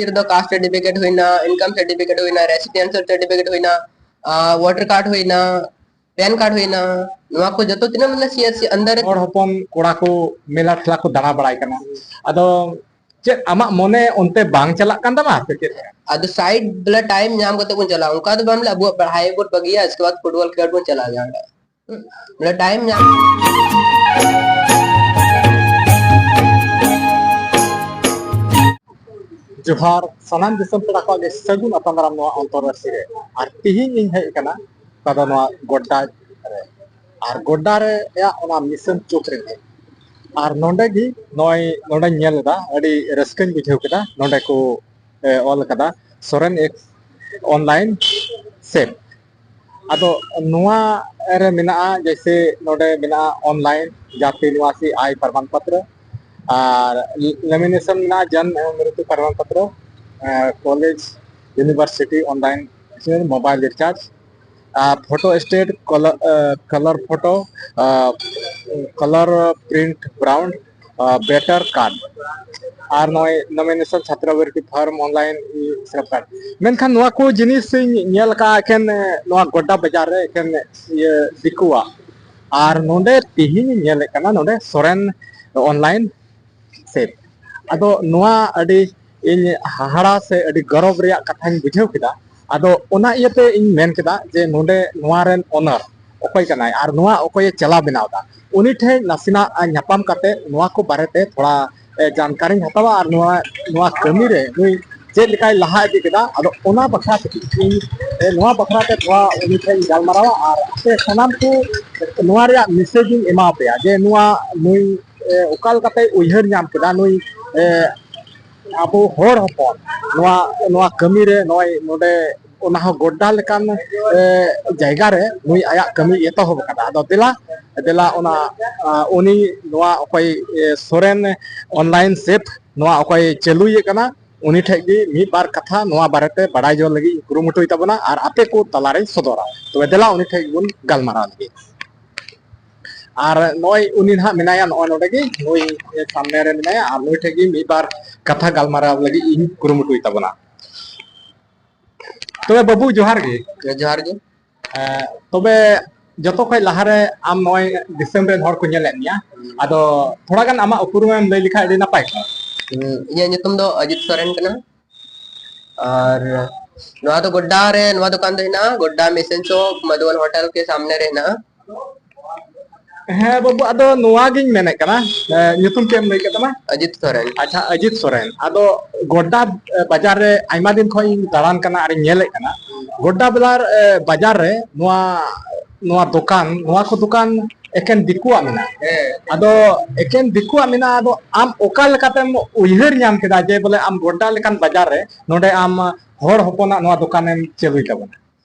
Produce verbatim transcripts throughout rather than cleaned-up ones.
ᱨᱮᱫᱚ caste certificate ᱦᱩᱭᱱᱟ, ᱤᱱᱠᱟᱢ certificate ᱦᱩᱭᱱᱟ, ᱨᱮᱥᱤᱰᱮᱱᱥᱤᱭᱟᱞ ᱥᱟᱨᱴᱤᱯᱷᱤᱠᱮᱴ ᱦᱩᱭᱱᱟ, ᱟᱨ ᱵᱷᱳᱴᱟᱨ ᱠᱟᱨᱰ ᱦᱩᱭᱱᱟ, ᱯᱮᱱ ᱠᱟᱨᱰ ᱦᱩᱭᱱᱟ, ᱱᱚᱣᱟ ᱠᱚ ᱡᱚᱛᱚ ᱛᱤᱱᱟᱹᱜ ᱢᱟᱱᱮ ᱥᱤ ᱟᱨ ᱥᱤ ᱟᱱᱰᱟᱨ ᱨᱮ ᱦᱚᱲ ᱦᱚᱯᱚᱱ ᱠᱚᱲᱟ ᱠᱚ ᱢᱮᱞᱟ ᱴᱷᱮᱞᱟ ᱠᱚ ᱫᱟᱬᱟ ᱵᱟᱲᱟᱭ ᱠᱟᱱᱟ᱾ ᱟᱫᱚ ᱪᱮᱫ ᱟᱢᱟᱜ ᱢᱚᱱᱮ ᱚᱱᱛᱮ ᱵᱟᱝ ᱪᱟᱞᱟᱜ ᱠᱟᱱ ᱛᱟᱢᱟ ᱥᱮ ᱪᱮᱫ? ᱟᱫᱚ ᱥᱟᱭᱤᱰ ᱵᱚᱞᱮ ᱴᱟᱭᱤᱢ ᱧᱟᱢ ᱠᱟᱛᱮ ᱵᱚᱱ ᱪᱟᱞᱟᱜᱼᱟ, ᱚᱱᱠᱟ ᱫᱚ ᱵᱟᱝ ᱵᱚᱞᱮ ᱟᱵᱚᱣᱟᱜ ᱯᱟᱲᱦᱟᱭ ᱵᱚᱱ ᱵᱟᱹᱜᱤᱭᱟ, ᱤᱥᱠᱮ ᱵᱟᱫ ᱯᱷᱩᱴᱵᱚᱞ ᱠᱷᱮᱞ ᱵᱚᱱ ᱪᱟᱞᱟᱜᱼᱟ ᱡᱟᱦᱟᱸᱴᱟᱜ᱾ ᱵᱚᱞᱮ ᱴᱟᱭᱤᱢ ᱧᱟᱢ᱾ ᱡᱚᱦᱟᱨ ᱥᱟᱱᱟᱢ ᱫᱤᱥᱚᱢ ᱯᱮᱲᱟ ᱠᱚᱣᱟᱜ ᱜᱮ ᱥᱟᱹᱜᱩᱱ ᱟᱛᱟᱝ ᱫᱟᱨᱟᱢ ᱱᱚᱣᱟ ᱚᱱᱛᱚᱨ ᱨᱟᱹᱥᱤ ᱨᱮ᱾ ᱟᱨ ᱛᱤᱦᱤᱧ ᱤᱧ ᱦᱮᱡ ᱟᱠᱟᱱᱟ ᱚᱠᱟ ᱫᱚ ᱱᱚᱣᱟ ᱜᱚᱰᱰᱟ ᱨᱮ, ᱟᱨ ᱜᱚᱰᱰᱟ ᱨᱮᱭᱟᱜ ᱚᱱᱟ ᱢᱤᱥᱚᱱ ᱪᱚᱠ ᱨᱮ᱾ ᱟᱨ ᱱᱚᱰᱮ ᱜᱮ ᱱᱚᱜᱼᱚᱭ ᱱᱚᱰᱮᱧ ᱧᱮᱞ ᱮᱫᱟ, ᱟᱹᱰᱤ ᱨᱟᱹᱥᱠᱟᱹᱧ ᱵᱩᱡᱷᱟᱹᱣ ᱠᱮᱫᱟ᱾ ᱱᱚᱰᱮ ᱠᱚ, ᱮ, ᱚᱞ ᱟᱠᱟᱫᱟ ᱥᱚᱨᱮᱱ ᱮᱠᱥ ᱚᱱᱞᱟᱭᱤᱱ ᱥᱮᱯ᱾ ᱟᱫᱚ ᱱᱚᱣᱟ ᱨᱮ ᱢᱮᱱᱟᱜᱼᱟ, ᱡᱮᱭᱥᱮ ᱱᱚᱰᱮ ᱢᱮᱱᱟᱜᱼᱟ ᱚᱱᱞᱟᱭᱤᱱ ᱡᱟᱹᱛᱤ ᱱᱤᱵᱟᱥᱤ ᱟᱭ ᱯᱨᱚᱢᱟᱱ ᱯᱚᱛᱨᱚ, ᱟᱨ ᱞᱮᱢᱤᱱᱮᱥᱚᱱ ᱢᱮᱱᱟᱜᱼᱟ ᱡᱚᱱᱢ ᱢᱨᱤᱛᱭᱩ ᱯᱨᱚᱢᱟᱱ ᱯᱚᱛᱨᱚ, college, university online, mobile recharge, ᱟᱨ photostat, colour, colour photo, colour print brown, voter card, ᱟᱨ ᱱᱚᱜᱼᱚᱭ ᱱᱚᱢᱤᱱᱮᱥᱚᱱ ᱪᱷᱟᱛᱨᱚᱵᱨᱤᱛᱛᱤ ᱯᱷᱚᱨᱢ ᱚᱱᱞᱟᱭᱤᱱ ᱥᱮᱞᱮᱠᱴ ᱠᱟᱨᱰ᱾ ᱢᱮᱱᱠᱷᱟᱱ ᱱᱚᱣᱟ ᱠᱚ ᱡᱤᱱᱤᱥ ᱤᱧ ᱧᱮᱞ ᱟᱠᱟᱫᱼᱟ ᱮᱠᱮᱱ, ᱮ, ᱱᱚᱣᱟ ᱜᱚᱰᱰᱟ ᱵᱟᱡᱟᱨ ᱨᱮ ᱮᱠᱮᱱ, ᱤᱭᱟᱹ, ᱫᱤᱠᱩᱣᱟᱜ᱾ ᱟᱨ ᱱᱚᱰᱮ ᱛᱤᱦᱤᱧ ᱤᱧ ᱧᱮᱞᱮᱫ ᱠᱟᱱᱟ ᱱᱚᱰᱮ ᱥᱚᱨᱮᱱ ᱚᱱᱞᱟᱭᱤᱱ ᱥᱮᱯ᱾ ᱟᱫᱚ ᱱᱚᱣᱟ ᱟᱹᱰᱤ ᱤᱧ ᱦᱟᱦᱟᱲᱟ ᱥᱮ ᱟᱹᱰᱤ ᱜᱚᱨᱚᱵᱽ ᱨᱮᱭᱟᱜ ᱠᱟᱛᱷᱟᱧ ᱵᱩᱡᱷᱟᱹᱣ ᱠᱮᱫᱟ᱾ ᱟᱫᱚ ᱚᱱᱟ ᱤᱭᱟᱹᱛᱮ ᱤᱧ ᱢᱮᱱ ᱠᱮᱫᱟ ᱡᱮ ᱱᱚᱰᱮ ᱱᱚᱣᱟ ᱨᱮᱱ ᱚᱱᱟᱨ ᱚᱠᱚᱭ ᱠᱟᱱᱟᱭ ᱟᱨ ᱱᱚᱣᱟ ᱚᱠᱚᱭᱮ ᱪᱟᱞᱟᱣ ᱵᱮᱱᱟᱣ ᱮᱫᱟ, ᱩᱱᱤ ᱴᱷᱮᱱ ᱱᱟᱥᱮᱱᱟᱜ ᱧᱟᱯᱟᱢ ᱠᱟᱛᱮ ᱱᱚᱣᱟ ᱠᱚ ᱵᱟᱨᱮᱛᱮ ᱛᱷᱚᱲᱟ, ᱮ, ᱡᱟᱱᱠᱟᱨᱤᱧ ᱦᱟᱛᱟᱣᱟ ᱟᱨ ᱱᱚᱣᱟ, ᱱᱚᱣᱟ ᱠᱟᱹᱢᱤ ᱨᱮ ᱱᱩᱭ ᱪᱮᱫ ᱞᱮᱠᱟᱭ ᱞᱟᱦᱟ ᱤᱫᱤ ᱠᱮᱫᱟ᱾ ᱟᱫᱚ ᱚᱱᱟ ᱵᱟᱠᱷᱨᱟ ᱛᱮ ᱤᱧ, ᱮ, ᱱᱚᱣᱟ ᱵᱟᱠᱷᱨᱟ ᱛᱮ ᱛᱷᱚᱲᱟ ᱩᱱᱤ ᱴᱷᱮᱱ ᱜᱟᱞᱢᱟᱨᱟᱣᱟ ᱟᱨ ᱟᱯᱮ ᱥᱟᱱᱟᱢ ᱠᱚ ᱱᱚᱣᱟ ᱨᱮᱭᱟᱜ ᱢᱮᱥᱮᱡᱽ ᱤᱧ ᱮᱢᱟ ᱯᱮᱭᱟ ᱡᱮ ᱱᱚᱣᱟ ᱱᱩᱭ, ᱮ, ᱚᱠᱟ ᱞᱮᱠᱟᱛᱮᱭ ᱩᱭᱦᱟᱹᱨ ᱧᱟᱢ ᱠᱮᱫᱟ ᱱᱩᱭ, ᱮ, ᱟᱵᱚ ᱦᱚᱲ ᱦᱚᱯᱚᱱ ᱱᱚᱣᱟ, ᱱᱚᱣᱟ ᱠᱟᱹᱢᱤ ᱨᱮ ᱱᱚᱜᱼᱚᱭ ᱱᱚᱰᱮ ᱚᱱᱟ ᱦᱚᱸ ᱜᱚᱰᱰᱟ ᱞᱮᱠᱟᱱ, ᱮ, ᱡᱟᱭᱜᱟ ᱨᱮ ᱱᱩᱭ ᱟᱭᱟᱜ ᱠᱟᱹᱢᱤ ᱮᱛᱚᱦᱚᱵ ᱟᱠᱟᱫᱟ᱾ ᱟᱫᱚ ᱫᱮᱞᱟ, ᱫᱮᱞᱟ ᱚᱱᱟ, ᱟ, ᱩᱱᱤ ᱱᱚᱣᱟ ᱚᱠᱚᱭ, ᱮ, ᱥᱚᱨᱮᱱ ᱚᱱᱞᱟᱭᱤᱱ ᱥᱮᱯ ᱱᱚᱣᱟ ᱚᱠᱚᱭ ᱪᱟᱹᱞᱩᱭᱮᱫ ᱠᱟᱱᱟ, ᱩᱱᱤ ᱴᱷᱮᱱ ᱜᱮ ᱢᱤᱫ ᱵᱟᱨ ᱠᱟᱛᱷᱟ ᱱᱚᱣᱟ ᱵᱟᱨᱮᱛᱮ ᱵᱟᱰᱟᱭ ᱡᱚᱝ ᱞᱟᱹᱜᱤᱫ ᱤᱧ ᱠᱩᱨᱩᱢᱩᱴᱩᱭ ᱛᱟᱵᱚᱱᱟ ᱟᱨ ᱟᱯᱮ ᱠᱚ ᱛᱟᱞᱟᱨᱮᱧ ᱥᱚᱫᱚᱨᱟ᱾ ᱛᱚᱵᱮ ᱫᱮᱞᱟ ᱩᱱᱤ ᱴᱷᱮᱱ ᱜᱮᱵᱚᱱ ᱜᱟᱞᱢᱟᱨᱟᱣ ᱞᱟᱹᱜᱤᱫ᱾ ᱟᱨ ᱱᱚᱜᱼᱚᱭ ᱩᱱᱤ ᱱᱟᱦᱟᱜ ᱢᱮᱱᱟᱭᱟ ᱱᱚᱜᱼᱚᱭ ᱱᱚᱰᱮ ᱜᱮ, ᱱᱩᱭ ᱥᱟᱢᱱᱮ ᱨᱮ ᱢᱮᱱᱟᱭᱟ, ᱟᱨ ᱱᱩᱭ ᱴᱷᱮᱱ ᱜᱮ ᱢᱤᱫ ᱵᱟᱨ ᱠᱟᱛᱷᱟ ᱜᱟᱞᱢᱟᱨᱟᱣ ᱞᱟᱹᱜᱤᱫ ᱤᱧ ᱠᱩᱨᱩᱢᱩᱴᱩᱭ ᱛᱟᱵᱚᱱᱟ᱾ ᱛᱚᱵᱮ ᱵᱟᱹᱵᱩ, ᱡᱚᱦᱟᱨ ᱜᱮ᱾ ᱡᱚᱦᱟᱨ ᱜᱮ᱾ ᱮᱸ, ᱛᱚᱵᱮ ᱡᱚᱛᱚ ᱠᱷᱚᱡ ᱞᱟᱦᱟᱨᱮ ᱟᱢ ᱱᱚᱜᱼᱚᱭ ᱫᱤᱥᱚᱢ ᱨᱮᱱ ᱦᱚᱲ ᱠᱚ ᱧᱮᱞᱮᱫ ᱢᱮᱭᱟ, ᱟᱫᱚ ᱛᱷᱚᱲᱟ ᱜᱟᱱ ᱟᱢᱟᱜ ᱩᱯᱨᱩᱢᱮᱢ ᱞᱟᱹᱭ ᱞᱮᱠᱷᱟᱡ ᱟᱹᱰᱤ ᱱᱟᱯᱟᱭ ᱠᱚᱜᱼᱟ᱾ ᱦᱩᱸ, ᱤᱧᱟᱹᱜ ᱧᱩᱛᱩᱢ ᱫᱚ ᱚᱡᱤᱛ ᱥᱚᱨᱮᱱ ᱠᱟᱱᱟ᱾ ᱟᱨ ᱱᱚᱣᱟ ᱫᱚ ᱜᱚᱰᱰᱟ ᱨᱮ, ᱱᱚᱣᱟ ᱫᱚᱠᱟᱱ ᱫᱚ ᱦᱮᱱᱟᱜᱼᱟ ᱜᱚᱰᱰᱟ ᱢᱤᱥᱚᱱ ᱪᱚᱠ ᱢᱟᱫᱷᱩᱵᱚᱱ ᱦᱳᱴᱮᱞ ᱠᱮ ᱥᱟᱢᱱᱮ ᱨᱮ ᱦᱮᱱᱟᱜᱼᱟ᱾ ᱦᱮᱸ ᱵᱟᱹᱵᱩ, ᱟᱫᱚ ᱱᱚᱣᱟ ᱜᱤᱧ ᱢᱮᱱᱮᱫ ᱠᱟᱱᱟ, ᱮ, ᱧᱩᱛᱩᱢ ᱪᱮᱫ ᱮᱢ ᱞᱟᱹᱭ ᱠᱮᱫ ᱛᱟᱢᱟ? ᱚᱡᱤᱛ ᱥᱚᱨᱮᱱ᱾ ᱟᱪᱪᱷᱟ, ᱚᱡᱤᱛ ᱥᱚᱨᱮᱱ᱾ ᱟᱫᱚ ᱜᱚᱰᱰᱟ, ᱮ, ᱵᱟᱡᱟᱨ ᱨᱮ ᱟᱭᱢᱟ ᱫᱤᱱ ᱠᱷᱚᱱ ᱤᱧ ᱫᱟᱬᱟᱱ ᱠᱟᱱᱟ ᱟᱨᱤᱧ ᱧᱮᱞᱮᱫ ᱠᱟᱱᱟ, ᱜᱚᱰᱰᱟ ᱵᱮᱞᱟᱨ, ᱮ, ᱵᱟᱡᱟᱨ ᱨᱮ ᱱᱚᱣᱟ, ᱱᱚᱣᱟ ᱫᱚᱠᱟᱱ, ᱱᱚᱣᱟ ᱠᱚ ᱫᱚᱠᱟᱱ ᱮᱠᱮᱱ ᱫᱤᱠᱩᱣᱟᱜ ᱢᱮᱱᱟᱜᱼᱟ᱾ ᱦᱮᱸ᱾ ᱟᱫᱚ ᱮᱠᱮᱱ ᱫᱤᱠᱩᱣᱟᱜ ᱢᱮᱱᱟᱜᱼᱟ, ᱟᱫᱚ ᱟᱢ ᱚᱠᱟ ᱞᱮᱠᱟᱛᱮᱢ ᱩᱭᱦᱟᱹᱨ ᱧᱟᱢ ᱠᱮᱫᱟ ᱡᱮ ᱵᱚᱞᱮ ᱟᱢ ᱜᱚᱰᱰᱟ ᱞᱮᱠᱟᱱ ᱵᱟᱡᱟᱨ ᱨᱮ ᱱᱚᱰᱮ ᱟᱢ ᱦᱚᱲ ᱦᱚᱯᱚᱱᱟᱜ ᱱᱚᱣᱟ ᱫᱚᱠᱟᱱᱮᱢ ᱪᱟᱹᱞᱩᱭ ᱛᱟᱵᱚᱱᱟ?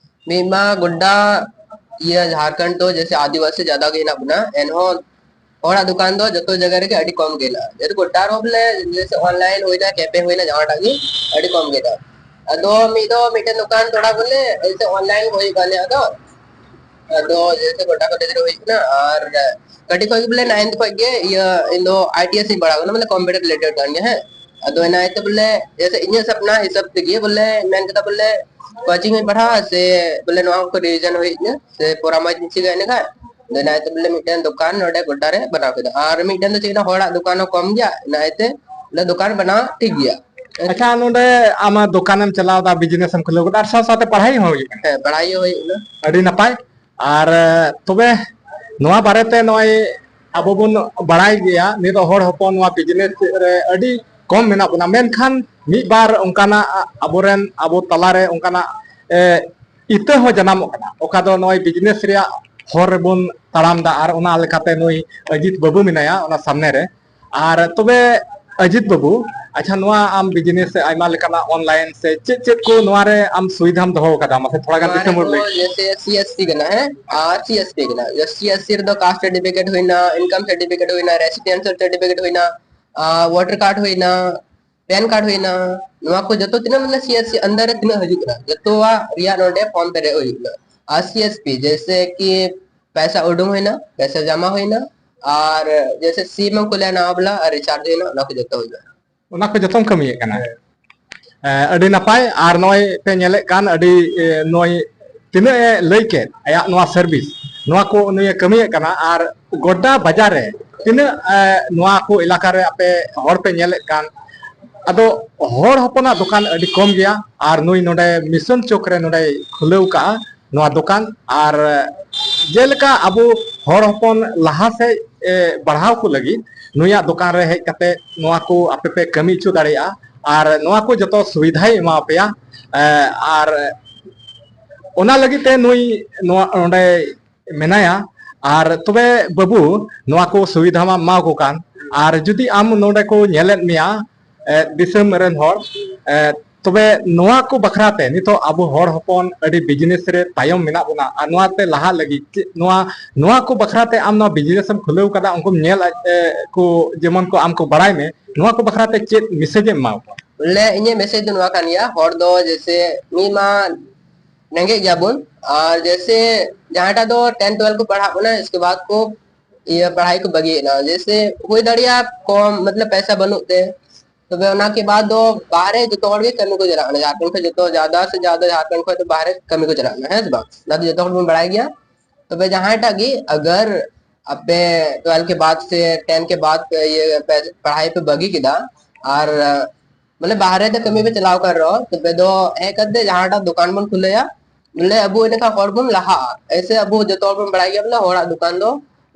ᱢᱤᱫ ᱢᱟ ᱜᱚᱰᱰᱟ, ᱤᱭᱟᱹ, ᱡᱷᱟᱲᱠᱷᱚᱸᱰ ᱫᱚ ᱡᱮᱥᱮ ᱟᱹᱫᱤᱵᱟᱹᱥᱤ ᱡᱟᱫᱟ ᱜᱮ ᱦᱮᱱᱟᱜ ᱵᱚᱱᱟ, ᱮᱱᱦᱚᱸ ᱦᱚᱲᱟᱜ ᱫᱚᱠᱟᱱ ᱫᱚ ᱡᱚᱛᱚ ᱡᱟᱭᱜᱟ ᱨᱮᱜᱮ ᱟᱹᱰᱤ ᱠᱚᱢ ᱜᱮ ᱦᱮᱱᱟᱜᱼᱟ᱾ ᱡᱮᱦᱮᱛᱩ ᱜᱚᱰᱰᱟ ᱨᱮᱦᱚᱸ ᱵᱚᱞᱮ, ᱡᱮᱥᱮ online ᱦᱩᱭᱱᱟ, cafe ᱦᱩᱭᱱᱟ, ᱡᱟᱦᱟᱸᱴᱟᱜ ᱜᱮ ᱟᱹᱰᱤ ᱠᱚᱢ ᱜᱮ ᱦᱮᱱᱟᱜᱼᱟ᱾ ᱟᱫᱚ ᱢᱤᱫ ᱫᱚ ᱢᱤᱫᱴᱮᱱ ᱫᱚᱠᱟᱱ ᱛᱷᱚᱲᱟ ᱵᱚᱞᱮ ᱮᱥᱮ online ᱦᱩᱭ ᱠᱟᱱᱟ ᱟᱫᱚ, ᱟᱫᱚ ᱡᱮᱥᱮ ᱜᱚᱰᱰᱟ ᱠᱚ ᱰᱮᱞᱤᱵᱷᱟᱨᱤ ᱦᱩᱭᱩᱜ ᱠᱟᱱᱟ᱾ ᱟᱨ ᱠᱟᱹᱴᱤᱡ ᱠᱷᱚᱡ ᱜᱮ ᱵᱚᱞᱮ ninth ᱠᱷᱚᱡ ᱜᱮ ᱤᱭᱟᱹ ᱤᱧ ᱫᱚ ITS ᱤᱧ ᱯᱟᱲᱦᱟᱣ ᱠᱟᱱᱟ, ᱢᱟᱱᱮ computer related ᱠᱟᱱ ᱜᱮᱭᱟ, ᱦᱮᱸ᱾ ᱟᱫᱚ ᱚᱱᱟ ᱤᱭᱟᱹᱛᱮ ᱵᱚᱞᱮ ᱡᱮᱥᱮ ᱤᱧᱟᱹᱜ ᱥᱟᱯᱱᱟ ᱦᱤᱥᱟᱹᱵ ᱛᱮᱜᱮ ᱵᱚᱞᱮ ᱢᱮᱱ ᱠᱮᱫᱟ ᱵᱚᱞᱮ coaching ᱤᱧ ᱯᱟᱲᱦᱟᱣᱟ ᱥᱮ ᱵᱚᱞᱮ ᱱᱚᱣᱟ ᱠᱚ revision ᱦᱩᱭᱩᱜ ᱛᱤᱧᱟᱹ ᱥᱮ ᱯᱚᱨᱟᱢᱚᱨᱥᱚ ᱤᱧ ᱪᱮᱫᱟ ᱤᱱᱟᱹ ᱠᱷᱟᱡ᱾ ᱟᱫᱚ ᱚᱱᱟ ᱤᱭᱟᱹᱛᱮ ᱵᱚᱞᱮ ᱢᱤᱫᱴᱮᱱ ᱫᱚᱠᱟᱱ ᱱᱚᱰᱮ ᱜᱚᱰᱰᱟ ᱨᱮ ᱵᱮᱱᱟᱣ ᱠᱮᱫᱟ᱾ ᱟᱨ ᱢᱤᱫᱴᱮᱱ ᱫᱚ ᱪᱮᱫ ᱠᱟᱱᱟ, ᱦᱚᱲᱟᱜ ᱫᱚᱠᱟᱱ ᱦᱚᱸ ᱠᱚᱢ ᱜᱮᱭᱟ, ᱚᱱᱟ ᱤᱭᱟᱹᱛᱮ ᱵᱚᱞᱮ ᱫᱚᱠᱟᱱ ᱵᱮᱱᱟᱣ ᱴᱷᱤᱠ ᱜᱮᱭᱟ᱾ ᱟᱪᱪᱷᱟ, ᱱᱚᱰᱮ ᱟᱢᱟᱜ ᱫᱚᱠᱟᱱᱮᱢ ᱪᱟᱞᱟᱣ ᱮᱫᱟ, business ᱮᱢ ᱠᱷᱩᱞᱟᱹᱣ ᱠᱮᱫᱟ, ᱟᱨ ᱥᱟᱶ ᱥᱟᱶᱛᱮ ᱯᱟᱲᱦᱟᱣ ᱦᱚᱸ ᱦᱩᱭᱩᱜ ᱠᱟᱱᱟ᱾ ᱦᱮᱸ, ᱯᱟᱲᱦᱟᱣ ᱦᱚᱸ ᱦᱩᱭᱩᱜ ᱠᱟᱱᱟ᱾ ᱟᱹᱰᱤ ᱱᱟᱯᱟᱭ᱾ ᱟᱨ, ᱮ, ᱛᱚᱵᱮ ᱱᱚᱣᱟ ᱵᱟᱨᱮᱛᱮ ᱱᱚᱜᱼᱚᱭ ᱟᱵᱚ ᱵᱚᱱ ᱵᱟᱲᱟᱭ ᱜᱮᱭᱟ, ᱱᱤᱛᱚᱜ ᱦᱚᱲ ᱦᱚᱯᱚᱱ ᱱᱚᱣᱟ business ᱨᱮ ᱟᱹᱰᱤ ᱠᱚᱢ ᱢᱮᱱᱟᱜ ᱵᱚᱱᱟ, ᱢᱮᱱᱠᱷᱟᱱ ᱢᱤᱫ ᱵᱟᱨ ᱚᱱᱠᱟᱱᱟᱜ ᱟᱵᱚᱨᱮᱱ, ᱟᱵᱚ ᱛᱟᱞᱟᱨᱮ ᱚᱱᱠᱟᱱᱟᱜ, ᱮ, ᱤᱛᱟᱹ ᱦᱚᱸ ᱡᱟᱱᱟᱢᱚᱜ ᱠᱟᱱᱟ, ᱚᱠᱟ ᱫᱚ ᱱᱚᱜᱼᱚᱭ business ᱨᱮᱭᱟᱜ ᱦᱚᱨ ᱨᱮᱵᱚᱱ ᱛᱟᱲᱟᱢ ᱮᱫᱟ᱾ ᱟᱨ ᱚᱱᱟ ᱞᱮᱠᱟᱛᱮ ᱱᱩᱭ ᱚᱡᱤᱛ ᱵᱟᱹᱵᱩ ᱢᱮᱱᱟᱭᱟ ᱚᱱᱟ ᱥᱟᱢᱱᱮ ᱨᱮ᱾ ᱟᱨ ᱛᱚᱵᱮ ᱚᱡᱤᱛ ᱵᱟᱹᱵᱩ, ᱟᱪᱪᱷᱟ, ᱱᱚᱣᱟ ᱟᱢ business ᱥᱮ ᱟᱭᱢᱟ ᱞᱮᱠᱟᱱᱟᱜ online ᱥᱮ ᱪᱮᱫ ᱪᱮᱫ ᱠᱚ ᱱᱚᱣᱟ ᱨᱮ ᱟᱢ ᱥᱩᱵᱤᱫᱷᱟᱢ ᱫᱚᱦᱚ ᱟᱠᱟᱫᱟ? ᱢᱟᱥᱮ ᱛᱷᱚᱲᱟ ᱜᱟᱱ ᱱᱚᱣᱟ ᱫᱤᱥᱚᱢ ᱦᱚᱲ ᱨᱮᱫᱚ ᱞᱟᱹᱭ᱾ ᱡᱮᱭᱥᱮ SC ST ᱠᱟᱱᱟ, ᱦᱮᱸ, ᱟᱨ SC ST ᱠᱟᱱᱟ᱾ SC ST ᱨᱮᱫᱚ caste certificate ᱦᱩᱭᱱᱟ, income certificate ᱦᱩᱭᱱᱟ, residential certificate ᱦᱩᱭᱱᱟ, ᱟᱨ voter card ᱦᱩᱭᱱᱟ, PAN card ᱦᱩᱭᱱᱟ, ᱱᱚᱣᱟ ᱠᱚ ᱡᱚᱛᱚ ᱛᱤᱱᱟᱹᱜ ᱢᱟᱱᱮ SC ST under ᱨᱮ ᱛᱤᱱᱟᱹᱜ ᱦᱤᱡᱩᱜ ᱠᱟᱱᱟ, ᱡᱚᱛᱚᱣᱟᱜ ᱨᱮᱭᱟᱜ ᱱᱚᱰᱮ form ᱯᱮᱨᱮᱡ ᱦᱩᱭᱩᱜ ᱠᱟᱱᱟ᱾ ᱟᱨ SC ST ᱡᱮᱭᱥᱮ ᱠᱤ ᱯᱚᱭᱥᱟ ᱩᱰᱩᱝ ᱦᱩᱭᱱᱟ, ᱯᱚᱭᱥᱟ ᱡᱟᱢᱟ ᱦᱩᱭᱱᱟ, ᱟᱨ ᱡᱮᱭᱥᱮ ᱥᱤᱢ ᱮᱢ ᱠᱷᱩᱞᱟᱹᱭᱟ ᱱᱟᱣᱟ ᱵᱟᱞᱟ, ᱟᱨ ᱨᱤᱪᱟᱨᱡᱽ ᱦᱩᱭᱱᱟ, ᱚᱱᱟ ᱠᱚ ᱡᱚᱛᱚ ᱦᱩᱭᱱᱟ᱾ ᱚᱱᱟ ᱠᱚ ᱡᱚᱛᱚᱢ ᱠᱟᱹᱢᱤᱭᱮᱫ ᱠᱟᱱᱟ᱾ ᱦᱮᱸ, ᱟᱹᱰᱤ ᱱᱟᱯᱟᱭ᱾ ᱟᱨ ᱱᱚᱜᱼᱚᱭ ᱯᱮ ᱧᱮᱞᱮᱫ ᱠᱟᱱ ᱟᱹᱰᱤ ᱮ, ᱱᱚᱜᱼᱚᱭ ᱛᱤᱱᱟᱹᱜ ᱮ ᱞᱟᱹᱭ ᱠᱮᱫ ᱟᱭᱟᱜ ᱱᱚᱣᱟ ᱥᱟᱨᱵᱷᱤᱥ, ᱱᱚᱣᱟ ᱠᱚ ᱱᱩᱭᱮ ᱠᱟᱹᱢᱤᱭᱮᱫ ᱠᱟᱱᱟ᱾ ᱟᱨ ᱜᱚᱰᱰᱟ ᱵᱟᱡᱟᱨ ᱨᱮ ᱛᱤᱱᱟᱹᱜ ᱮ, ᱱᱚᱣᱟ ᱠᱚ ᱮᱞᱟᱠᱟ ᱨᱮ ᱟᱯᱮ ᱦᱚᱲ ᱯᱮ ᱧᱮᱞᱮᱫ ᱠᱟᱱ, ᱟᱫᱚ ᱦᱚᱲ ᱦᱚᱯᱚᱱᱟᱜ ᱫᱚᱠᱟᱱ ᱟᱹᱰᱤ ᱠᱚᱢ ᱜᱮᱭᱟ᱾ ᱟᱨ ᱱᱩᱭ ᱱᱚᱰᱮ ᱢᱤᱥᱚᱱ ᱪᱚᱠ ᱨᱮ ᱱᱚᱰᱮᱭ ᱠᱷᱩᱞᱟᱹᱣ ᱠᱟᱜᱼᱟ ᱱᱚᱣᱟ ᱫᱚᱠᱟᱱ᱾ ᱟᱨ ᱡᱮᱞᱮᱠᱟ ᱟᱵᱚ ᱦᱚᱲ ᱦᱚᱯᱚᱱ ᱞᱟᱦᱟ ᱥᱮᱫ ᱮ, ᱵᱟᱲᱦᱟᱣ ᱠᱚ ᱞᱟᱹᱜᱤᱫ ᱱᱩᱭᱟᱜ ᱫᱚᱠᱟᱱ ᱨᱮ ᱦᱮᱡ ᱠᱟᱛᱮ ᱱᱚᱣᱟ ᱠᱚ ᱟᱯᱮ ᱯᱮ ᱠᱟᱹᱢᱤ ᱦᱚᱪᱚ ᱫᱟᱲᱮᱭᱟᱜᱼᱟ᱾ ᱟᱨ ᱱᱚᱣᱟ ᱠᱚ ᱡᱚᱛᱚ ᱥᱩᱵᱤᱫᱷᱟᱭ ᱮᱢᱟ ᱯᱮᱭᱟ᱾ ᱮ, ᱟᱨ ᱚᱱᱟ ᱞᱟᱹᱜᱤᱫ ᱛᱮ ᱱᱩᱭ ᱱᱚᱣᱟ ᱱᱚᱰᱮ ᱢᱮᱱᱟᱭᱟ᱾ ᱟᱨ ᱛᱚᱵᱮ ᱵᱟᱹᱵᱩ, ᱱᱚᱣᱟ ᱠᱚ ᱥᱩᱵᱤᱫᱷᱟ ᱢᱟ ᱮᱢᱟ ᱠᱚ ᱠᱟᱱ, ᱟᱨ ᱡᱩᱫᱤ ᱟᱢ ᱱᱚᱰᱮ ᱠᱚ ᱧᱮᱞᱮᱫ ᱢᱮᱭᱟ, ᱮ, ᱫᱤᱥᱚᱢ ᱨᱮᱱ ᱦᱚᱲ, ᱮ, ᱛᱚᱵᱮ ᱱᱚᱣᱟ ᱠᱚ ᱵᱟᱠᱷᱨᱟ ᱛᱮ ᱱᱤᱛᱚᱜ ᱟᱵᱚ ᱦᱚᱲ ᱦᱚᱯᱚᱱ ᱟᱹᱰᱤ ᱵᱤᱡᱽᱱᱮᱥ ᱨᱮ ᱛᱟᱭᱚᱢ ᱢᱮᱱᱟᱜ ᱵᱚᱱᱟ, ᱟᱨ ᱱᱚᱣᱟ ᱛᱮ ᱞᱟᱦᱟᱜ ᱞᱟᱹᱜᱤᱫ ᱪᱮᱫ ᱱᱚᱣᱟ, ᱱᱚᱣᱟ ᱠᱚ ᱵᱟᱠᱷᱨᱟ ᱛᱮ ᱟᱢ ᱱᱚᱣᱟ ᱵᱤᱡᱽᱱᱮᱥ ᱮᱢ ᱠᱷᱩᱞᱟᱹᱣ ᱠᱟᱫᱟ, ᱩᱱᱠᱩᱢ ᱧᱮᱞ, ᱮ, ᱠᱚ ᱡᱮᱢᱚᱱ ᱠᱚ ᱟᱢ ᱠᱚ ᱵᱟᱲᱟᱭ ᱢᱮ, ᱱᱚᱣᱟ ᱠᱚ ᱵᱟᱠᱷᱨᱟ ᱛᱮ ᱪᱮᱫ ᱢᱮᱥᱮᱡᱽ ᱮᱢ ᱮᱢᱟ ᱠᱚᱣᱟ? ᱵᱚᱞᱮ ᱤᱧᱟᱹᱜ ᱢᱮᱥᱮᱡᱽ ᱫᱚ ᱱᱚᱣᱟ ᱠᱟᱱ ᱜᱮᱭᱟ, ᱦᱚᱲ ᱫᱚ ᱡᱮᱭᱥᱮ ᱢᱤᱫ ᱢᱟ ᱨᱮᱸᱜᱮᱡ ᱜᱮᱭᱟᱵᱚᱱ, ᱟᱨ ᱡᱮᱭᱥᱮ ᱡᱟᱦᱟᱸᱴᱟᱜ ᱫᱚ ᱴᱮᱱ ᱴᱩᱭᱮᱞᱵᱷ ᱠᱚ ᱯᱟᱲᱦᱟᱜ ᱠᱟᱱᱟ, ᱤᱥᱠᱮ ᱵᱟᱫ ᱠᱚ ᱤᱭᱟᱹ ᱯᱟᱲᱦᱟᱭ ᱠᱚ ᱵᱟᱹᱜᱤᱭᱮᱫᱟ, ᱡᱮᱭᱥᱮ ᱦᱩᱭ ᱫᱟᱲᱮᱭᱟᱜᱼᱟ ᱠᱚᱢ, ᱢᱚᱛᱞᱚᱵ ᱯᱚᱭᱥᱟ ᱵᱟᱹᱱᱩᱜ ᱛᱮ, ᱛᱚᱵᱮ ᱚᱱᱟ ᱠᱮ ᱵᱟᱫ ᱫᱚ ᱵᱟᱦᱨᱮ ᱡᱚᱛᱚ ᱦᱚᱲ ᱜᱮ ᱠᱟᱹᱢᱤ ᱠᱚ ᱪᱟᱞᱟᱜ ᱠᱟᱱᱟ, ᱡᱷᱟᱲᱠᱷᱚᱸᱰ ᱠᱷᱚᱱ ᱡᱚᱛᱚ ᱡᱟᱫᱟ ᱥᱮ ᱡᱟᱫᱟ ᱡᱷᱟᱲᱠᱷᱚᱸᱰ ᱠᱷᱚᱱ ᱫᱚ ᱵᱟᱦᱨᱮ ᱠᱟᱹᱢᱤ ᱠᱚ ᱪᱟᱞᱟᱜ ᱠᱟᱱᱟ, ᱦᱮᱸ ᱥᱮ ᱵᱟᱝ? ᱚᱱᱟ ᱫᱚ ᱡᱚᱛᱚ ᱦᱚᱲ ᱵᱚᱱ ᱵᱟᱲᱟᱭ ᱜᱮᱭᱟ᱾ ᱛᱚᱵᱮ ᱡᱟᱦᱟᱸᱭᱴᱟᱜ ᱜᱮ ᱟᱜᱟᱨ ᱟᱯᱮ ᱴᱩᱭᱮᱞᱵᱷ ᱠᱮ ᱵᱟᱫ ᱥᱮ ᱴᱮᱱ ᱠᱮ ᱵᱟᱫ ᱯᱮ ᱤᱭᱟᱹ ᱯᱮ ᱯᱟᱲᱦᱟᱭ ᱯᱮ ᱵᱟᱹᱜᱤ ᱠᱮᱫᱟ, ᱟᱨ ᱢᱟᱱᱮ ᱵᱟᱦᱨᱮ ᱛᱮ ᱠᱟᱹᱢᱤ ᱯᱮ ᱪᱟᱞᱟᱣ ᱠᱟᱱ ᱨᱮᱦᱚᱸ, ᱛᱚᱵᱮ ᱫᱚ ᱦᱮᱡ ᱠᱟᱛᱮ ᱡᱟᱦᱟᱸᱴᱟᱜ ᱫᱚᱠᱟᱱ ᱵᱚᱱ ᱠᱷᱩᱞᱟᱹᱭᱟ, ᱵᱚᱞᱮ ᱟᱵᱚ ᱤᱱᱟᱹᱠᱷᱟᱱ ᱦᱚᱲ ᱵᱚᱱ ᱞᱟᱦᱟᱜᱼᱟ᱾ ᱮᱭᱥᱮ ᱟᱵᱚ ᱡᱚᱛᱚ ᱦᱚᱲ ᱵᱚᱱ ᱵᱟᱲᱟᱭ ᱜᱮᱭᱟ, ᱵᱚᱞᱮ ᱦᱚᱲᱟᱜ ᱫᱚᱠᱟᱱ ᱫᱚ,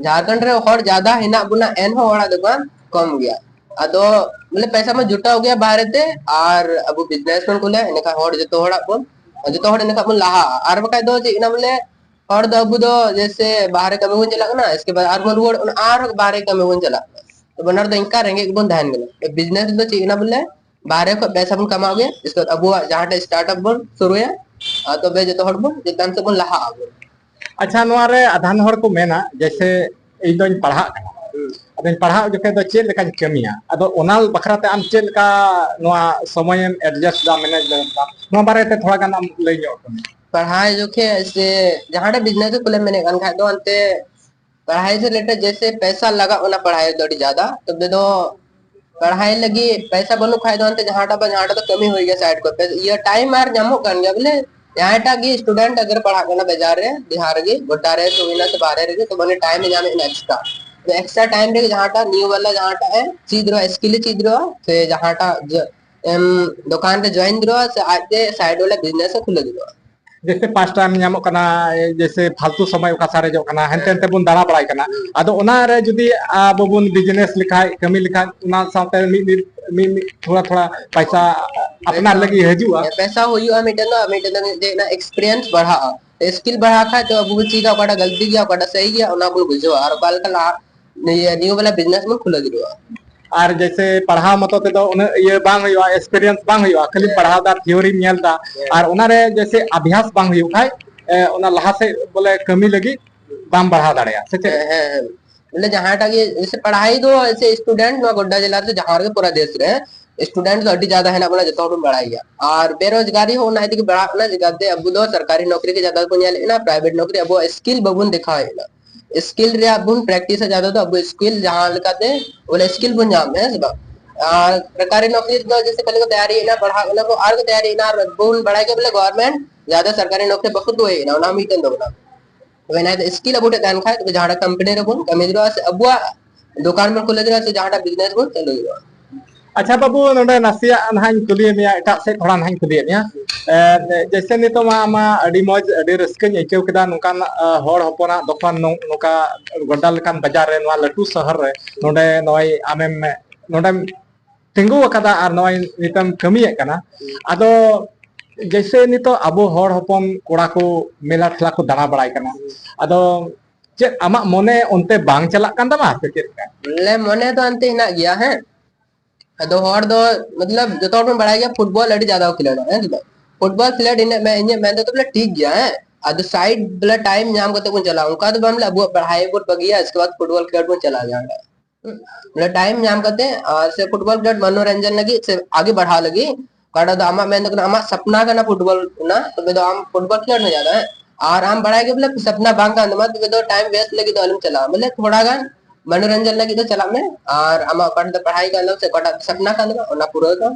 ᱡᱷᱟᱲᱠᱷᱚᱸᱰ ᱨᱮ ᱦᱚᱲ ᱡᱟᱫᱟ ᱦᱮᱱᱟᱜ ᱵᱚᱱᱟ, ᱮᱱᱦᱚᱸ ᱦᱚᱲᱟᱜ ᱫᱚᱠᱟᱱ ᱠᱚᱢ ᱜᱮᱭᱟ᱾ ᱟᱫᱚ ᱵᱚᱞᱮ ᱯᱚᱭᱥᱟ ᱢᱟ ᱡᱩᱴᱟᱣ ᱜᱮᱭᱟ ᱵᱟᱦᱨᱮ ᱛᱮ, ᱟᱨ ᱟᱵᱚ ᱵᱤᱡᱽᱱᱮᱥ ᱵᱚᱱ ᱠᱷᱩᱞᱟᱹᱭᱟ, ᱤᱱᱟᱹᱠᱷᱟᱱ ᱦᱚᱲ ᱡᱚᱛᱚ ᱦᱚᱲᱟᱜ ᱵᱚᱱ, ᱡᱚᱛᱚ ᱦᱚᱲ ᱤᱱᱟᱹᱠᱷᱟᱱ ᱵᱚᱱ ᱞᱟᱦᱟᱜᱼᱟ᱾ ᱟᱨ ᱵᱟᱠᱷᱟᱡ ᱫᱚ ᱪᱮᱫ ᱠᱟᱱᱟ ᱵᱚᱞᱮ, ᱦᱚᱲ ᱫᱚ ᱟᱵᱚ ᱫᱚ ᱡᱮᱭᱥᱮ ᱵᱟᱦᱨᱮ ᱠᱟᱹᱢᱤ ᱵᱚᱱ ᱪᱟᱞᱟᱜ ᱠᱟᱱᱟ, ᱤᱥᱠᱮ ᱵᱟᱫ ᱟᱨᱵᱚᱱ ᱨᱩᱣᱟᱹᱲ ᱠᱟᱱᱟ, ᱟᱨᱦᱚᱸ ᱵᱟᱦᱨᱮ ᱠᱟᱹᱢᱤ ᱵᱚᱱ ᱪᱟᱞᱟᱜ ᱠᱟᱱᱟ᱾ ᱛᱚ ᱵᱟᱱᱟᱨ ᱫᱚ ᱤᱱᱠᱟ ᱨᱮᱸᱜᱮᱡ ᱜᱮᱵᱚᱱ ᱛᱟᱦᱮᱱ ᱠᱟᱱᱟ᱾ ᱵᱤᱡᱽᱱᱮᱥ ᱫᱚ ᱪᱮᱫ ᱠᱟᱱᱟ ᱵᱚᱞᱮ, ᱵᱟᱦᱨᱮ ᱠᱷᱚᱱ ᱯᱚᱭᱥᱟ ᱵᱚᱱ ᱠᱟᱢᱟᱣ ᱜᱮᱭᱟ, ᱤᱥᱠᱮ ᱵᱟᱫ ᱟᱵᱚᱣᱟᱜ ᱡᱟᱦᱟᱸᱴᱟᱜ ᱥᱴᱟᱨᱴ ᱟᱯ ᱵᱚᱱ ᱥᱩᱨᱩᱭᱟ, ᱟᱨ ᱛᱚᱵᱮ ᱡᱚᱛᱚ ᱦᱚᱲ ᱵᱚᱱ ᱪᱮᱛᱟᱱ ᱥᱮᱫ ᱵᱚᱱ ᱞᱟᱦᱟᱜ ᱟᱵᱚᱱ᱾ ᱟᱪᱪᱷᱟ, ᱱᱚᱣᱟ ᱨᱮ ᱟᱫᱷᱟᱱ ᱦᱚᱲ ᱠᱚ ᱢᱮᱱᱟ, ᱡᱮᱭᱥᱮ ᱤᱧ ᱫᱚᱧ ᱯᱟᱲᱦᱟᱜ ᱠᱟᱱᱟ, ᱟᱫᱚᱧ ᱯᱟᱲᱦᱟᱜ ᱡᱚᱠᱷᱮᱡ ᱫᱚ ᱪᱮᱫ ᱞᱮᱠᱟᱧ ᱠᱟᱹᱢᱤᱭᱟ, ᱟᱫᱚ ᱚᱱᱟ ᱵᱟᱠᱷᱨᱟ ᱛᱮ ᱟᱢ ᱪᱮᱫ ᱞᱮᱠᱟ ᱱᱚᱣᱟ ᱥᱚᱢᱚᱭᱮᱢ ᱮᱰᱡᱟᱥᱴ ᱫᱟ, ᱢᱮᱱᱮᱡᱽ ᱫᱟ, ᱱᱚᱣᱟ ᱵᱟᱨᱮ ᱛᱮ ᱛᱷᱚᱲᱟ ᱜᱟᱱ ᱟᱢ ᱞᱟᱹᱭ ᱧᱚᱜ ᱟᱠᱚ ᱢᱮ᱾ ᱯᱟᱲᱦᱟᱣ ᱡᱚᱠᱷᱮᱡ ᱥᱮ ᱡᱟᱦᱟᱸᱴᱟᱜ ᱵᱤᱡᱽᱱᱮᱥ ᱠᱷᱩᱞᱟᱹᱣ ᱢᱮᱱᱮᱫ ᱠᱟᱱ ᱠᱷᱟᱡ ᱫᱚ ᱚᱱᱛᱮ ᱯᱟᱲᱦᱟᱣ ᱥᱮ ᱨᱤᱞᱮᱴᱮᱰ ᱡᱮᱥᱮ ᱯᱮᱥᱟ ᱞᱟᱜᱟᱜ ᱠᱟᱱᱟ ᱯᱟᱲᱦᱟᱣ ᱫᱚ ᱟᱹᱰᱤ ᱡᱟᱫᱟ, ᱛᱚᱵᱮ ᱫᱚ ᱯᱟᱲᱦᱟᱣ ᱞᱟᱹᱜᱤᱫ ᱯᱮᱥᱟ ᱵᱟᱹᱱᱩᱜ ᱠᱷᱟᱡ ᱫᱚ ᱚᱱᱛᱮ ᱡᱟᱦᱟᱸᱴᱟᱜ ᱵᱟ ᱡᱟᱦᱟᱸᱴᱟᱜ ᱫᱚ ᱠᱟᱹᱢᱤ ᱦᱩᱭ ᱜᱮᱭᱟ ᱥᱟᱭᱤᱰ ᱠᱚᱨᱮ, ᱤᱭᱟᱹ ᱴᱟᱭᱤᱢ ᱟᱨ ᱧᱟᱢᱚᱜ ᱠᱟᱱ ᱜᱮᱭᱟ ᱵᱚᱞᱮ᱾ ᱡᱟᱦᱟᱸᱭᱴᱟᱜ ᱜᱮ ᱥᱴᱩᱰᱮᱱᱴ ᱟᱜᱟᱨ ᱯᱟᱲᱦᱟᱜ ᱠᱟᱱᱟ ᱵᱟᱡᱟᱨ ᱨᱮ, ᱰᱤᱦᱟᱨ ᱨᱮᱜᱮ, ᱜᱚᱰᱰᱟ ᱨᱮ, ᱛᱚ ᱦᱩᱭᱱᱟ ᱥᱮ ᱵᱟᱦᱨᱮ ᱨᱮᱜᱮ, ᱛᱚ ᱢᱟᱱᱮ ᱴᱟᱭᱤᱢ ᱮ ᱧᱟᱢᱮᱫ ᱠᱟᱱᱟ ᱮᱠᱥᱴᱨᱟ᱾ ᱛᱚ ᱮᱠᱥᱴᱨᱟ ᱴᱟᱭᱤᱢ ᱨᱮᱜᱮ ᱡᱟᱦᱟᱸᱴᱟᱜ ᱱᱤᱭᱩ ᱣᱟᱞᱟ ᱡᱟᱦᱟᱸᱴᱟᱜ ᱮ ᱪᱮᱫ ᱨᱮᱦᱚᱸ, ᱥᱠᱤᱞ ᱮ ᱪᱮᱫ ᱨᱮᱦᱚᱸ, ᱥᱮ ᱡᱟᱦᱟᱸᱴᱟᱜ ᱡᱚ-, ᱮᱢ, ᱫᱚᱠᱟᱱ ᱨᱮ ᱡᱚᱭᱮᱱ ᱫᱟᱲᱮᱭᱟᱜᱼᱟ, ᱥᱮ ᱟᱡ ᱛᱮ ᱥᱟᱭᱤᱰ ᱣᱟᱞᱟ ᱵᱤᱡᱽᱱᱮᱥ ᱮ ᱠᱷᱩᱞᱟᱹᱣ ᱫᱟᱲᱮᱭᱟᱜᱼᱟ᱾ ᱡᱮᱭᱥᱮ ᱯᱟᱥ ᱴᱟᱭᱤᱢ ᱧᱟᱢᱚᱜ ᱠᱟᱱᱟ, ᱡᱮᱭᱥᱮ ᱯᱷᱟᱞᱛᱩ ᱥᱚᱢᱚᱭ ᱚᱠᱟ ᱥᱟᱨᱮᱡᱚᱜ ᱠᱟᱱᱟ, ᱦᱟᱱᱛᱮ ᱱᱟᱛᱮ ᱵᱚᱱ ᱫᱟᱬᱟ ᱵᱟᱲᱟᱭ ᱠᱟᱱᱟ᱾ ᱟᱫᱚ ᱚᱱᱟ ᱨᱮ ᱡᱩᱫᱤ ᱟᱵᱚ ᱵᱚᱱ ᱵᱤᱡᱽᱱᱮᱥ ᱞᱮᱠᱷᱟᱡ, ᱠᱟᱹᱢᱤ ᱞᱮᱠᱷᱟᱡ, ᱚᱱᱟ ᱥᱟᱶᱛᱮ ᱢᱤᱫ, ᱢᱤᱫ, ᱢᱤᱫ, ᱢᱤᱫ ᱛᱷᱚᱲᱟ ᱛᱷᱚᱲᱟ ᱯᱟᱭᱥᱟ ᱟᱯᱱᱟᱨ ᱞᱟᱹᱜᱤᱫ ᱦᱤᱡᱩᱜᱼᱟ᱾ ᱦᱮᱸ, ᱯᱮᱥᱟ ᱦᱩᱭᱩᱜᱼᱟ, ᱢᱤᱫᱴᱮᱱ ᱫᱚ, ᱢᱤᱫᱴᱮᱱ ᱫᱚ ᱡᱮ ᱚᱱᱟ ᱮᱠᱥᱯᱤᱨᱤᱭᱮᱱᱥ ᱵᱟᱲᱦᱟᱜᱼᱟ᱾ ᱥᱠᱤᱞ ᱵᱟᱲᱦᱟᱜ ᱠᱷᱟᱡ ᱫᱚ ᱟᱵᱚ ᱵᱚᱱ ᱪᱮᱫᱟ ᱚᱠᱟᱴᱟᱜ ᱜᱟᱞᱛᱤ ᱜᱮᱭᱟ, ᱚᱠᱟᱴᱟᱜ ᱥᱟᱦᱤ ᱜᱮᱭᱟ, ᱚᱱᱟ ᱵᱚᱱ ᱵᱩᱡᱷᱟᱹᱣᱟ᱾ ᱟᱨ ᱚᱠᱟ ᱞᱮᱠᱟ ᱞᱟᱦᱟ ᱱᱤᱭᱟᱹ, ᱱᱤᱭᱟᱹ ᱵᱟᱞᱟ ᱵᱤᱡᱽᱱᱮᱥ ᱵᱚᱱ ᱠᱷᱩᱞᱟᱹᱣ ᱫᱟᱲᱮᱭᱟᱜᱼᱟ᱾ ᱟᱨ ᱡᱮᱭᱥᱮ ᱯᱟᱲᱦᱟᱣ ᱢᱚᱛᱚ ᱛᱮᱫᱚ ᱩᱱᱟᱹᱜ ᱤᱭᱟᱹ ᱵᱟᱝ ᱦᱩᱭᱩᱜᱼᱟ, ᱮᱠᱥᱯᱤᱨᱤᱭᱮᱱᱥ ᱵᱟᱝ ᱦᱩᱭᱩᱜᱼᱟ, ᱠᱷᱟᱹᱞᱤ ᱦᱮᱸ᱾ ᱯᱟᱲᱦᱟᱣ ᱫᱟ, ᱛᱷᱤᱭᱳᱨᱤᱢ ᱧᱮᱞ ᱫᱟ, ᱦᱮᱸ᱾ ᱟᱨ ᱚᱱᱟᱨᱮ ᱡᱮᱭᱥᱮ ᱟᱵᱷᱭᱟᱥ ᱵᱟᱝ ᱦᱩᱭᱩᱜ ᱠᱷᱟᱡ, ᱮ, ᱚᱱᱟ ᱞᱟᱦᱟ ᱥᱮᱫ ᱵᱚᱞᱮ ᱠᱟᱹᱢᱤ ᱞᱟᱹᱜᱤᱫ ᱵᱟᱢ ᱵᱟᱲᱦᱟᱣ ᱫᱟᱲᱮᱭᱟᱜᱼᱟ, ᱥᱮ ᱪᱮᱫ? ᱦᱮᱸ, ᱦᱮᱸ, ᱦᱮᱸ᱾ ᱵᱚᱞᱮ ᱡᱟᱦᱟᱸᱴᱟᱜ ᱜᱮ, ᱡᱮᱭᱥᱮ ᱯᱟᱲᱦᱟᱭ ᱫᱚ ᱡᱮᱭᱥᱮ ᱥᱴᱩᱰᱮᱱᱴ ᱱᱚᱣᱟ ᱜᱚᱰᱰᱟ ᱡᱮᱞᱟ ᱨᱮ ᱡᱟᱦᱟᱸ ᱨᱮᱜᱮ ᱯᱩᱨᱟ ᱫᱮᱥ ᱨᱮ ᱥᱴᱩᱰᱮᱱᱴ ᱫᱚ ᱟᱹᱰᱤ ᱡᱟᱫᱟ ᱦᱮᱱᱟᱜ ᱵᱚᱱᱟ, ᱡᱚᱛᱚ ᱦᱚᱲ ᱵᱚᱱ ᱵᱟᱲᱟᱭ ᱜᱮᱭᱟ᱾ ᱟᱨ ᱵᱮᱨᱳᱡᱽᱜᱟᱨᱤ ᱦᱚᱸ ᱚᱱᱟ ᱤᱫᱤ ᱜᱮ ᱵᱟᱲᱦᱟᱜ ᱠᱟᱱᱟ, ᱪᱮᱠᱟᱛᱮ ᱟᱵᱚ ᱫᱚ ᱥᱚᱨᱠᱟᱨᱤ ᱱᱚᱠᱨᱤ ᱜᱮ ᱡᱟᱫᱟ ᱵᱚᱱ ᱧᱮᱞᱮᱫ ᱠᱟᱱᱟ, ᱯᱨᱟᱭᱵᱷᱮᱴ ᱱᱚᱠᱨᱤ ᱟᱵᱚᱣᱟᱜ ᱥᱠᱤᱞ ᱵᱟᱵᱚᱱ ᱫᱮᱠᱷᱟᱣᱮᱫ ᱠᱟᱱᱟ᱾ ᱥᱠᱤᱞ ᱨᱮᱭᱟᱜ ᱵᱚᱱ ᱯᱨᱮᱠᱴᱤᱥᱟ ᱡᱟᱫᱟ ᱫᱚ, ᱟᱵᱚ ᱥᱠᱤᱞ ᱡᱟᱦᱟᱸ ᱞᱮᱠᱟᱛᱮ ᱵᱚᱞᱮ ᱥᱠᱤᱞ ᱵᱚᱱ ᱧᱟᱢ, ᱦᱮᱸ ᱥᱮ ᱵᱟᱝ? ᱟᱨ ᱥᱚᱨᱠᱟᱨᱤ ᱱᱚᱠᱨᱤ ᱫᱚ ᱡᱮᱭᱥᱮ ᱠᱷᱟᱹᱞᱤ ᱠᱚ ᱛᱮᱭᱟᱨᱤᱭᱮᱫ ᱠᱟᱱᱟ, ᱯᱟᱲᱦᱟᱜ ᱠᱟᱱᱟ ᱠᱚ ᱟᱨ ᱠᱚ ᱛᱮᱭᱟᱨᱤᱭᱮᱫ ᱠᱟᱱᱟ, ᱟᱨ ᱵᱚᱱ ᱵᱟᱲᱟᱭ ᱜᱮᱭᱟ ᱵᱚᱞᱮ ᱜᱚᱵᱷᱚᱨᱢᱮᱱᱴ ᱡᱟᱫᱟ ᱥᱚᱨᱠᱟᱨᱤ ᱱᱚᱠᱨᱤ ᱵᱟᱠᱚ ᱫᱩᱦᱟᱹᱭᱮᱫ ᱠᱟᱱᱟ, ᱚᱱᱟ ᱢᱤᱫᱴᱮᱱ ᱫᱚ ᱠᱟᱱᱟ᱾ ᱛᱚᱵᱮ ᱱᱤᱭᱟᱹ ᱥᱠᱤᱞ ᱟᱵᱚ ᱴᱷᱮᱱ ᱛᱟᱦᱮᱱ ᱠᱷᱟᱡ, ᱛᱚᱵᱮ ᱡᱟᱦᱟᱸᱴᱟᱜ ᱠᱳᱢᱯᱟᱱᱤ ᱨᱮᱵᱚᱱ ᱠᱟᱹᱢᱤ ᱫᱟᱲᱮᱭᱟᱜᱼᱟ, ᱥᱮ ᱟᱵᱚᱣᱟᱜ ᱫᱚᱠᱟᱱ ᱵᱚᱱ ᱠᱷᱩᱞᱟᱹᱣ ᱫᱟᱲᱮᱭᱟᱜᱼᱟ, ᱥᱮ ᱡᱟᱦᱟᱸᱴᱟᱜ ᱵᱤᱡᱽᱱᱮᱥ ᱵᱚᱱ ᱪᱟᱹᱞᱩ ᱫᱟᱲᱮᱭᱟᱜᱼᱟ᱾ ᱟᱪᱪᱷᱟ ᱵᱟᱹᱵᱩ, ᱱᱚᱰᱮ ᱱᱟᱥᱮᱭᱟᱜ ᱱᱟᱦᱟᱜ ᱤᱧ ᱠᱩᱞᱤᱭᱮᱫ ᱢᱮᱭᱟ, ᱮᱴᱟᱜ ᱥᱮᱫ ᱛᱷᱚᱲᱟ ᱱᱟᱦᱟᱜ ᱤᱧ ᱠᱩᱞᱤᱭᱮᱫ ᱢᱮᱭᱟ᱾ ᱮ, ᱡᱮᱭᱥᱮ ᱱᱤᱛᱚᱜ ᱢᱟ ᱟᱢᱟᱜ ᱟᱹᱰᱤ ᱢᱚᱡᱽ, ᱟᱹᱰᱤ ᱨᱟᱹᱥᱠᱟᱹᱧ ᱟᱹᱭᱠᱟᱹᱣ ᱠᱮᱫᱟ, ᱱᱚᱝᱠᱟᱱ, ᱟ, ᱦᱚᱲ ᱦᱚᱯᱚᱱᱟᱜ ᱫᱚᱠᱟᱱ ᱱᱚᱝ-, ᱱᱚᱝᱠᱟ ᱜᱚᱰᱰᱟ ᱞᱮᱠᱟᱱ ᱵᱟᱡᱟᱨ ᱨᱮ, ᱱᱚᱣᱟ ᱞᱟᱹᱴᱩ ᱥᱚᱦᱚᱨ ᱨᱮ, ᱱᱚᱰᱮ ᱱᱚᱜᱼᱚᱭ ᱟᱢᱮᱢ, ᱱᱚᱰᱮᱢ ᱛᱤᱸᱜᱩ ᱟᱠᱟᱫᱟ ᱟᱨ ᱱᱚᱜᱼᱚᱭ ᱱᱤᱛᱮᱢ ᱠᱟᱹᱢᱤᱭᱮᱫ ᱠᱟᱱᱟ᱾ ᱟᱫᱚ ᱡᱮᱭᱥᱮ ᱱᱤᱛᱚᱜ ᱟᱵᱚ ᱦᱚᱲ ᱦᱚᱯᱚᱱ ᱠᱚᱲᱟ ᱠᱚ ᱢᱮᱞᱟ ᱴᱷᱮᱞᱟ ᱠᱚ ᱫᱟᱬᱟ ᱵᱟᱲᱟᱭ ᱠᱟᱱᱟ, ᱟᱫᱚ ᱪᱮᱫ ᱟᱢᱟᱜ ᱢᱚᱱᱮ ᱚᱱᱛᱮ ᱵᱟᱝ ᱪᱟᱞᱟᱜ ᱠᱟᱱ ᱛᱟᱢᱟ ᱥᱮ ᱪᱮᱫ ᱞᱮᱠᱟ? ᱵᱚᱞᱮ ᱢᱚᱱᱮ ᱫᱚ ᱚᱱᱛᱮ ᱦᱮᱱᱟᱜ ᱜᱮᱭᱟ, ᱦᱮᱸ᱾ ᱟᱫᱚ ᱦᱚᱲ ᱫᱚ, ᱢᱚᱛᱞᱚᱵ, ᱡᱚᱛᱚ ᱦᱚᱲ ᱵᱚᱱ ᱵᱟᱲᱟᱭ ᱜᱮᱭᱟ ᱯᱷᱩᱴᱵᱚᱞ ᱟᱹᱰᱤ ᱡᱟᱫᱟ ᱠᱚ ᱠᱷᱮᱞᱳᱰᱟ, ᱦᱮᱸ ᱥᱮ ᱵᱟᱝ? ᱯᱷᱩᱴᱵᱚᱞ ᱠᱷᱮᱞᱳᱰ ᱤᱱᱟᱹᱜ ᱢᱮ-, ᱤᱧᱟᱹᱜ ᱢᱮᱱ ᱫᱚ ᱵᱚᱞᱮ ᱴᱷᱤᱠ ᱜᱮᱭᱟ, ᱦᱮᱸ᱾ ᱟᱫᱚ ᱥᱟᱭᱤᱰ ᱵᱚᱞᱮ ᱴᱟᱭᱤᱢ ᱧᱟᱢ ᱠᱟᱛᱮ ᱵᱚᱱ ᱪᱟᱞᱟᱜᱼᱟ, ᱚᱱᱠᱟ ᱫᱚ ᱵᱟᱝ ᱵᱚᱞᱮ ᱟᱵᱚᱣᱟᱜ ᱯᱟᱲᱦᱟᱭ ᱵᱚᱱ ᱵᱟᱹᱜᱤᱭᱟ, ᱤᱥᱠᱮ ᱵᱟᱫ ᱯᱷᱩᱴᱵᱚᱞ ᱠᱷᱮᱞᱳᱰ ᱵᱚᱱ ᱪᱟᱞᱟᱜᱼᱟ ᱡᱟᱦᱟᱸᱴᱟᱜ᱾ ᱦᱩᱸ᱾ ᱵᱚᱞᱮ ᱴᱟᱭᱤᱢ ᱧᱟᱢ ᱠᱟᱛᱮ, ᱟᱨ ᱥᱮ ᱯᱷᱩᱴᱵᱚᱞ ᱠᱷᱮᱞᱳᱰ ᱢᱚᱱᱳᱨᱚᱧᱡᱚᱱ ᱞᱟᱹᱜᱤᱫ ᱥᱮ ᱟᱜᱮ ᱵᱟᱲᱦᱟᱣ ᱞᱟᱹᱜᱤᱫ ᱚᱠᱟᱴᱟᱜ ᱫᱚ ᱟᱢᱟᱜ ᱢᱮᱱ ᱫᱚ ᱠᱟᱱᱟ, ᱟᱢᱟᱜ ᱥᱟᱯᱱᱟ ᱠᱟᱱᱟ ᱯᱷᱩᱴᱵᱚᱞ ᱨᱮᱱᱟᱜ, ᱛᱚᱵᱮ ᱫᱚ ᱟᱢ ᱯᱷᱩᱴᱵᱚᱞ ᱠᱷᱮᱞᱳᱰ ᱢᱮ ᱡᱟᱦᱟᱸ ᱫᱚ, ᱦᱮᱸ? ᱟᱨ ᱟᱢ ᱵᱟᱲᱟᱭ ᱜᱮ ᱵᱚᱞᱮ ᱥᱟᱯᱱᱟ ᱵᱟᱝ ᱠᱟᱱ ᱛᱟᱢᱟ, ᱛᱚᱵᱮ ᱫᱚ ᱴᱟᱭᱤᱢ ᱣᱮᱥᱴ ᱞᱟᱹᱜᱤᱫ ᱫᱚ ᱟᱞᱚᱢ ᱪᱟᱞᱟᱜᱼᱟ, ᱵᱚᱞᱮ ᱛᱷᱚᱲᱟ ᱜᱟᱱ ᱢᱚᱱᱳᱨᱚᱧᱡᱚᱱ ᱞᱟᱹᱜᱤᱫ ᱫᱚ ᱪᱟᱞᱟᱜ ᱢᱮ᱾ ᱟᱨ ᱟᱢᱟᱜ ᱚᱠᱟᱴᱟᱜ ᱫᱚ ᱯᱟᱲᱦᱟᱭ ᱠᱟᱱ ᱛᱟᱢᱟ ᱥᱮ ᱚᱠᱟᱴᱟᱜ ᱥᱟᱯᱱᱟ ᱠᱟᱱ ᱛᱟᱢᱟ, ᱚᱱᱟ ᱯᱩᱨᱟᱹᱣ ᱛᱟᱢ᱾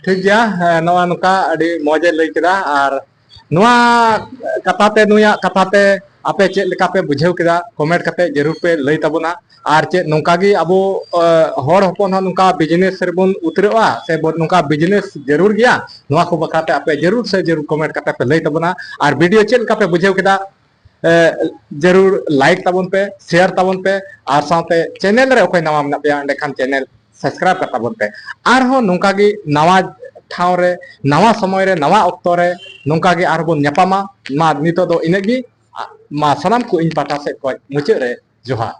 ᱴᱷᱤᱠ ᱜᱮᱭᱟ, ᱦᱮᱸ, ᱱᱚᱣᱟ ᱱᱚᱝᱠᱟ ᱟᱹᱰᱤ ᱢᱚᱡᱽ ᱮ ᱞᱟᱹᱭ ᱠᱮᱫᱟ᱾ ᱟᱨ ᱱᱚᱣᱟ ᱠᱟᱛᱷᱟ ᱛᱮ, ᱱᱩᱭᱟᱜ ᱠᱟᱛᱷᱟ ᱛᱮ ᱟᱯᱮ ᱪᱮᱫ ᱞᱮᱠᱟ ᱯᱮ ᱵᱩᱡᱷᱟᱹᱣ ᱠᱮᱫᱟ, ᱠᱚᱢᱮᱱᱴ ᱠᱟᱛᱮ ᱡᱟᱹᱨᱩᱲ ᱯᱮ ᱞᱟᱹᱭ ᱛᱟᱵᱚᱱᱟ᱾ ᱟᱨ ᱪᱮᱫ ᱱᱚᱝᱠᱟ ᱜᱮ ᱟᱵᱚ, ᱮ, ᱦᱚᱲ ᱦᱚᱯᱚᱱ ᱦᱚᱸ ᱱᱚᱝᱠᱟ ᱵᱤᱡᱽᱱᱮᱥ ᱨᱮᱵᱚᱱ ᱩᱛᱨᱟᱹᱜᱼᱟ ᱥᱮ ᱵᱚ-, ᱱᱚᱝᱠᱟ ᱵᱤᱡᱽᱱᱮᱥ ᱡᱟᱹᱨᱩᱲ ᱜᱮᱭᱟ? ᱱᱚᱣᱟ ᱠᱚ ᱵᱟᱠᱷᱨᱟ ᱛᱮ ᱟᱯᱮ ᱡᱟᱹᱨᱩᱲ ᱥᱮ ᱡᱟᱹᱨᱩᱲ ᱠᱚᱢᱮᱱᱴ ᱠᱟᱛᱮ ᱯᱮ ᱞᱟᱹᱭ ᱛᱟᱵᱚᱱᱟ᱾ ᱟᱨ ᱵᱷᱤᱰᱤᱭᱳ ᱪᱮᱫ ᱞᱮᱠᱟ ᱯᱮ ᱵᱩᱡᱷᱟᱹᱣ ᱠᱮᱫᱟ, ᱮ, ᱡᱟᱹᱨᱩᱲ ᱞᱟᱭᱤᱠ ᱛᱟᱵᱚᱱ ᱯᱮ, ᱥᱮᱭᱟᱨ ᱛᱟᱵᱚᱱ ᱯᱮ, ᱟᱨ ᱥᱟᱶᱛᱮ ᱪᱮᱱᱮᱞ ᱨᱮ ᱚᱠᱚᱭ ᱱᱟᱣᱟ ᱢᱮᱱᱟᱜ ᱯᱮᱭᱟ, ᱮᱸᱰᱮᱠᱷᱟᱱ ᱪᱮᱱᱮᱞ ᱥᱟᱵᱥᱠᱨᱟᱭᱤᱵ ᱠᱟᱜ ᱛᱟᱵᱚᱱ ᱯᱮ᱾ ᱟᱨᱦᱚᱸ ᱱᱚᱝᱠᱟ ᱜᱮ ᱱᱟᱣᱟ ᱴᱷᱟᱶ ᱨᱮ, ᱱᱟᱣᱟ ᱥᱚᱢᱚᱭ ᱨᱮ, ᱱᱟᱣᱟ ᱚᱠᱛᱚ ᱨᱮ ᱱᱚᱝᱠᱟ ᱜᱮ ᱟᱨᱦᱚᱸ ᱵᱚᱱ ᱧᱟᱯᱟᱢᱟ᱾ ᱢᱟ ᱱᱤᱛᱚᱜ ᱫᱚ ᱤᱱᱟᱹᱜ ᱜᱮ᱾ ᱢᱟ ᱥᱟᱱᱟᱢ ᱠᱚ ᱤᱧ ᱯᱟᱦᱴᱟ ᱥᱮᱫ ᱠᱷᱚᱱ ᱢᱩᱪᱟᱹᱫ ᱨᱮ ᱡᱚᱦᱟᱨ᱾